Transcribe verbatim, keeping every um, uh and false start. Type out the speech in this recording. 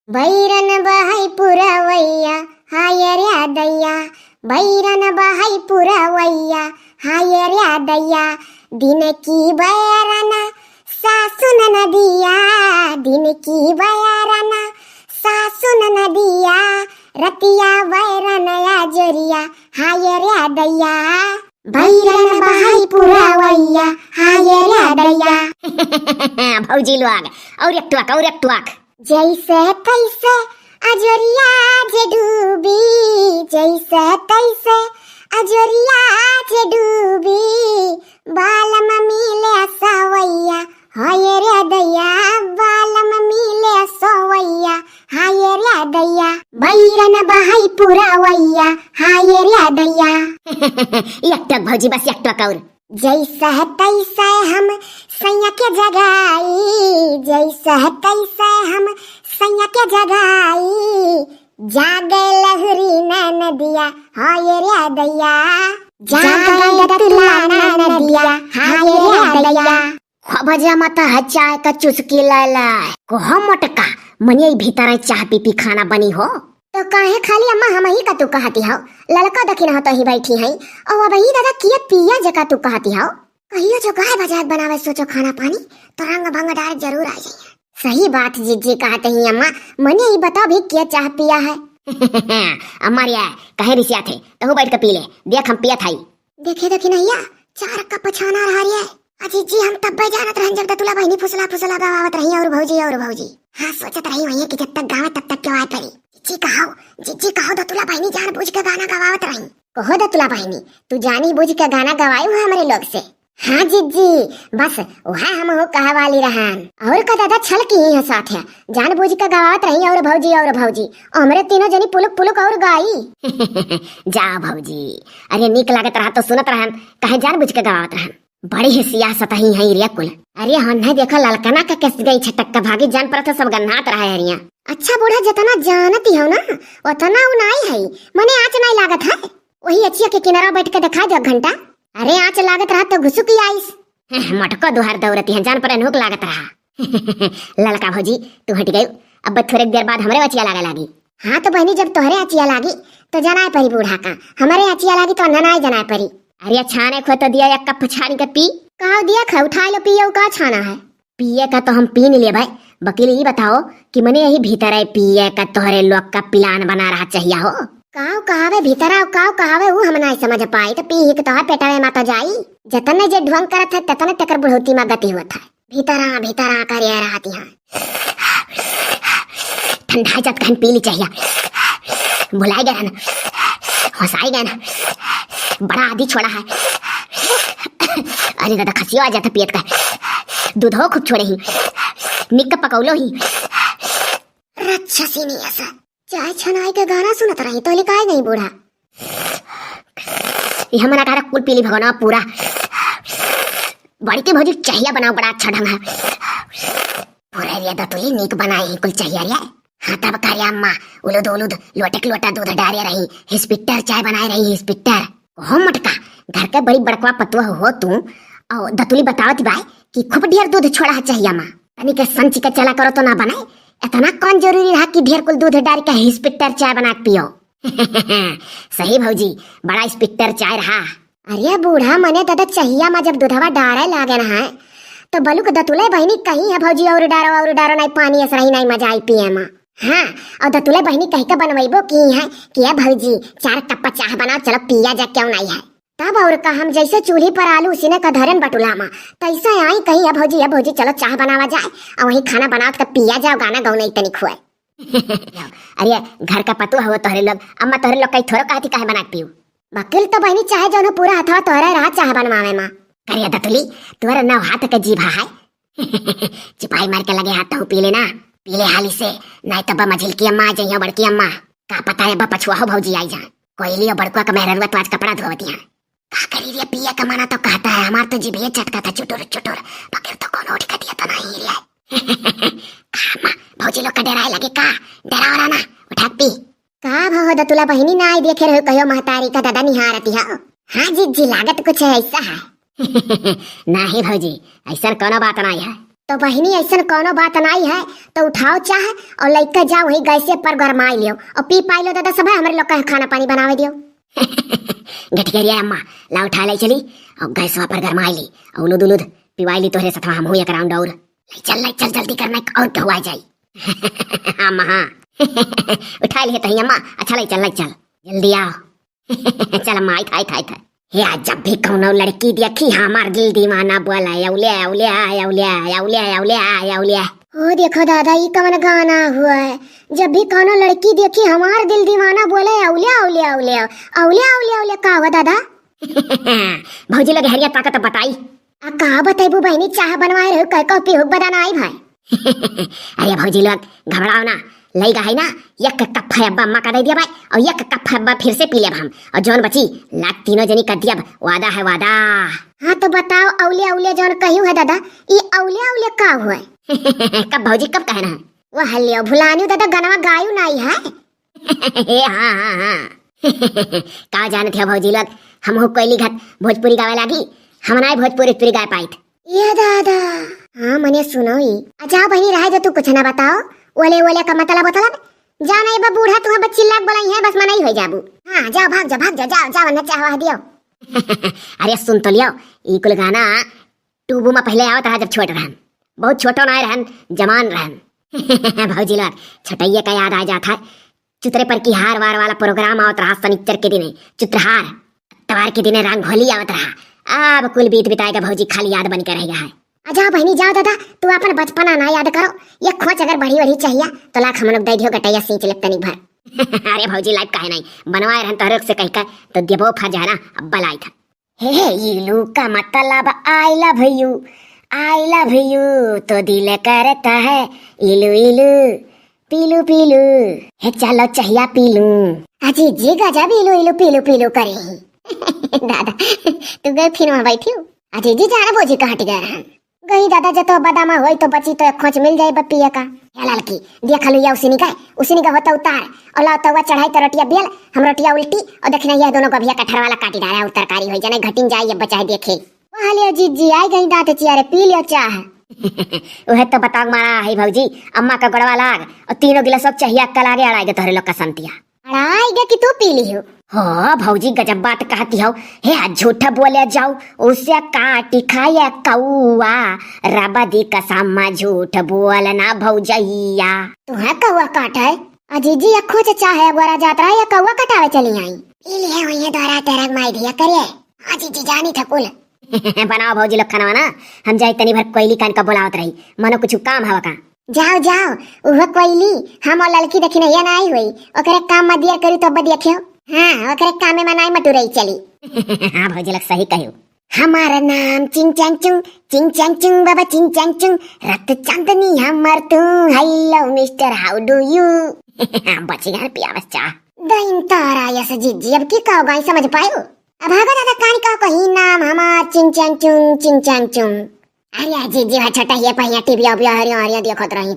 बैरन बहै पुरवैया, हाय रे दैया, बैरन बहै पुरवैया, हाय रे दैया, दिन की बैरन सासुन नदिया, दिन की बैरन सासुन नदिया, रतिया बैरन अजोरिया, हाय रे दैया, बैरन बहै पुरवैया, हाय रे दैया। भौजी लोग, और एक टुक, और एक टुक। जैसे तैसे अजोरिया जे डूबी, जैसे तैसे अजोरिया जे डूबी, बालम मिले सवैया, हाय रे दैया, बालम मिले सवैया, हाय रे दैया, बैरन बहै पुरवैया, हाय रे दैया। एक टक भौजी, बस एक टक और। जैसे तैसे हम सैया के जगाई, जैसे तैसे हम सैया के जगाई, जागे लहुरी नदिया, हाय रे दैया, जागे दतुला नदिया, हाय रे दैया। खूब जमत है चाय का चुस्की ले ले। कहो मोटका, मने ई भीतर चाह पी पी खाना बनी हो। तो काहे खाली अम्मा हमही का तू कहती हो? ललका दखिन हो तो ही बैठी है। और अब ही दादा किया पिया जका तू कहती हो। कहियो जो गाय बजाय बनावे सोचो खाना पानी, तो रंग भंग डायरेक्ट जरूर आ जाइए। सही बात जिज्जी कहते ही अम्मा, मने ई बताओ भी किया चाह पिया है? अम्मा रे, कहे रिसिया थे, तहु बैठ के पी ले, देख हम पिया थाई। देखे देखी नैया, चार कप छाना रहा रे। अजी जी, हम तब्बे जानत रहन जब दतुला बहिनी फुसला फुसला गवावत रही, और भौजी, और भौजी। हाँ, सोचत रही वहीं कि जब तक गावे तब तक क्यों आए परी। जिज्जी कहो, जिज्जी कहो, दतुला बहिनी जानबूझ के गाना गवावत रही। कहो दतुला बहिनी, तू जानी बूझ के गाना गवाई हुआ हमरे लोग से। हाँ जिज्जी, बस वह हम हो कहे वाली रहन। और का दादा छल की ही है साथ है, जानबूझ के गवावत रही, और भौजी, और भौजी, हमरे तीनों जनी पुलुक पुलुक और गाई। जा भौजी, अरे नीक लागत रहा तो सुनत रहन, कहे जानबूझ के गवावत रहन। बड़ी हिसिया सतही है रे कुल। अरे हन्ने देखो ललकना का कैसे गई छटक का भागी, जान पड़त है सब गन्हात रहा है रिया। अच्छा बूढ़ा, जितना जानती हो ना, उतना उ नाई है, मने आँच नाई लागत है। वही अचिया के किनारा बैठ के दिखा दो घंटा। अरे आँच लागत रहा तो घुसुकी आइस। हैं, मटको दुहार दौड़ती हैं, जान पर नोक लागत रहा। ललका भौजी, तू हट गई, अब थोड़े देर बाद हमरे अचिया लागे लागी। हाँ तो बहनी, जब तोहरे अचिया लागी तो जनाए परी बूढ़ा का, हमरे अचिया लागी तो ननाए जनाए परी। अरे छाने खो तो दिया एक कप छानी के पी। कहा दिया खा, उठा लो पियो, का छाना है? पिए का तो हम पी नहीं लेबै, बकिल ई बताओ कि मने यही भीतर है पिए का तोहरे लोग का पिलान बना रहा चाहिए हो? काव कहावे भीतरा, काव कहावे उ हम नाई समझ पाई, तो पी ही के तोहर पेटवे मा तो जाई। जतने जे ढोंग करत है ततने तेकर बुढ़ौती मा गति होत है। भीतरा भीतरा करे रहती है। ठंडा जत कहन पी ली चाहिए। भुलाई गए ना, हंसाई गए ना, बड़ा आदि छोड़ा है। अरे दादा, खसियो आ जाता पियत का। दूधो खूब छोड़े ही, निक पकौलो ही। रच्छा सीनी ऐसा चाय छनाई के गाना सुनत रही, तो लिकाय नहीं बूढ़ा। ये हमन अठारह कुल पीली भगवान पूरा। बड़ी के भौजी चाहिया बनाओ, बड़ा अच्छा ढंग है। पूरा रे दतुई नीक बनाए ही कुल चाहिया रे। हाँ तब का रे अम्मा, उलुद उलुद लोटे के लोटा दूध डारे रही, हिस्पिटर चाय बनाए रही, हिस्पिटर। हो मटका, घर के बड़ी बड़कवा पतुआ हो तू। और दतुली बतावत बाय कि खूब ढेर दूध छोड़ा है चाहिया मा। तनी के संची के चला करो तो ना बने। इतना कौन जरूरी रहा कि ढेर कुल दूध डाल के हिस्पिटर चाय बना के पियो? सही भौजी, बड़ा स्पिटर चाय रहा। अरे बूढ़ा, मने दादा चाहिया मा जब दूधवा डारे लागे ना है, तो बलुक दतुले बहिनी कहीं है भौजी, और डारो, और डारो, नहीं पानी ऐसा रही, नहीं मजा आई पिए मा। हाँ, और दतुले बहिनी कह के बनवैबो की है कि "ए भौजी, चार कप चाह बनाओ, चलो पिया जा, क्यों नहीं है?" तब और का, हम जैसे चूल्ही पर आलू उसीने का धरन बटुला मा, तैसे आई कहीं, "ए भौजी, ए भौजी, चलो चाह बनावा जाए, और वही खाना बनाओ तो पिया जाओ, गाना गौनई तनी खुए।" अरे घर का पतुआ हो तोहरे लोग, अम्मा तोहरे लोग कहीं थोड़ो कहती काहे बना के पीऊ? बकिल तो बहिनी चाहे जौन हो पूरा हथवा तोहरे रहा चाह बनवावे मा। करे दतुली, तोहरे नौ हाथ के जीभा है। चिपाई मार के लगे हाथ तो पी लेना, पी ले हाली से, नहीं तो बा मझिलकी अम्मा आ जइहो, बड़की अम्मा। का पता है बा पछुआ हो भौजी आई जाए। कोयली और बड़कुआ का मेहररुआ तो आज कपड़ा धोवती है। का करी रे, पिए का मना तो कहता है, हमार तो जीभिए चटका था चुटुर चुटुर, बकिल तो कौन उठ के दिया तो नहीं रे। का अम्मा, भौजी लोग का डराए लगे का? डराओ ना, उठा के पी। का भव दतुला बहिनी, नाई देखे रहो कहियो महतारी का दादा निहारती हो? हाँ जिज्जी, लागत कुछ है ऐसा है। नाही भौजी, ऐसा कोनो बात नाही है। तो बहिनी, ऐसन कौनो बात नाई है, तो उठाओ चाह और लइके जाओ, वहीं गैसे पर गरमाई लियो और पी पाई लो दादा सब है, हमरे लोग का खाना पानी बनावे दियो। गठियरिया अम्मा, ला उठा ले चली और गैसवा पर गरमाई ली और उलुद उलुद पिवाई ली तोहरे सथवा हमहू एक round और। ले चल, ले चल, जल्दी करना और कहवा जाई। हाँ अम्मा, हाँ। उठा लिए तही अम्मा, अच्छा ले चल, ले चल, जल्दी आओ। चल अम्मा, आई था, आई था, आई था। हे, आज जब भी कौनो लड़की देखी, हमार दिल दीवाना बोले, औले, औले, औले, औले, औले। ओ देखो दादा, ई कवन गाना हुआ है? जब भी कौनो लड़की देखी, हमार दिल दीवाना बोले, औले, औले, औले, औले, औले, औले, का हुआ दादा? भौजी लोग हरिया ताकत बताई। आ का बतैबू बहिनी, चाह बनवाए रहो, कह कह पीहू बदाना आई भाई। अरे भौजी लोग, घबराओ ना, लइका है ना, एक कप है अब्बा अम्मा का दे दिया भाई, और एक कप है अब्बा फिर से पी लेब हम, और जौन बची लात तीनों जनी कर दिया, वादा है वादा। हाँ तो बताओ, औले औले जौन कहियो है दादा, ई औले औले का हुआ है? कब भौजी, कब कहना है? वो हल्लियो भुलानियो दादा, गनवा गायु नाई है। हे, हाँ, हाँ, हाँ। का जानत है भौजी लोग, हमहू कोयली घट भोजपुरी गावे लागी, हम नाई भोजपुरी उजपुरी गाए पाइत। ये दादा, हाँ मने सुनो ही। अच्छा बहिनी, रहे जो, तू कुछ ना बताओ, ओले ओले का मतलब, मतलब जाना, ये बा बूढ़ा तुहा बच्ची लाग बोलाई है, बस मना ही हो जाबू। हाँ जाओ, भाग जा, भाग जा, जाओ जाओ, न चाहवा दियो। अरे सुन तो लियो, ई कुल गाना ट्यूब में पहले आवत रहा जब छोट रहन, बहुत छोटो ना रहन, जवान रहन। भौजी लोग, छोटैया का याद आ जात है, चुतरे पर की हार वार वाला प्रोग्राम आवत रहा सनिचर के दिने, चुत्रहार, अतवार के दिने रंगोली आवत रहा। अब कुल बीत बिताएगा भौजी, खाली याद बन के रह गया है। आ जाओ बहिनी, जाओ दादा, तू अपन बचपना ना याद करो, ये खोच अगर बढ़ी बढ़ी चाहिए तो लाख हम लोग दे दियो गटैया सींच लेब तनिक भर। अरे भौजी, लाइव काहे नहीं बनवाए रहन तोहरे से कह कर, तो देबो फर जाना, अब बलाई था। हे, हे, इलू का मतलब I love you, I love you, तो दिल करता है इलू इलू, पीलू पीलू, हे चलो चहिया पीलू। अजी जी गजब इलू इलू पीलू पीलू करे ही। दादा, तू गए फिर वहाँ बैठी हो? अजी जी जाना बोझी कहाँ टिका रहन? गई दादा, जतो बदामा होई तो बची तो एक खोच मिल जाई बा पिए का। हे ललकी, देख लू या उसिनी का, उसिनी का होता उतार, और लाओ तवा चढ़ाई तो रोटिया बेल, हम रोटिया उल्टी, और देखना ये दोनों गभिया कटहर वाला काटी डाला, और तरकारी होई जाने घटिन जाई, ये बचाए देखे। वाह लियो जीजी, आई गई दांत चियारे, पी लियो चाह। उहे तो बताओ मारा है भौजी, अम्मा का गोड़वा लाग, और तीनों गिलास सब चाहिए अक्कल आगे अड़ाई दे तोहरे लोग का संतिया। अड़ाई गे कि तू पी ली हो? हो भौजी, गजब बात कहती हो। हे, आ झूठ बोले जाऊ, उसे काटी खाए कौआ। रबदी कसम झूठ बोलना भौजैया। तू है कौआ काट है? अजी जी, अखो चचा है, गोरा जात रहा, या कौआ कटावे चली आई। पी लिए हुई है दोहरा तेरग माई धिया करे। हाँ जीजी, जानी था कुल। बनाओ भौजी लोग खाना वाना, हम जाई तनी भर कोयली कान का बोलावत रही, मनो कुछ काम हवा का। जाओ, जाओ, उहो कोयली, हम और ललकी देखी नहीं, ये ना आई हुई, ओकरे काम में दियर करी तो अब देखियो। हाँ, ओकरे काम में नाई मटुरई चली। हाँ भौजी लोग सही कहियो। हमारा नाम चिंग चैंग चुंग, चिंग चैंग चुंग, बाबा चिंग चैंग चुंग, रत चांदनी हमर तू, hello mister, how do you? बची घर पियावस चाह। दइन तारा यस जीजी, अब की कहो गाई समझ पायो? अब हगा दादा कान का कही नाम हमार चिंग चैंग चुंग, चिंग चैंग चुंग। अरे जीजी, वह छोटा ये पहिया टीवी अबिया हरिया हरिया देखत रही तो।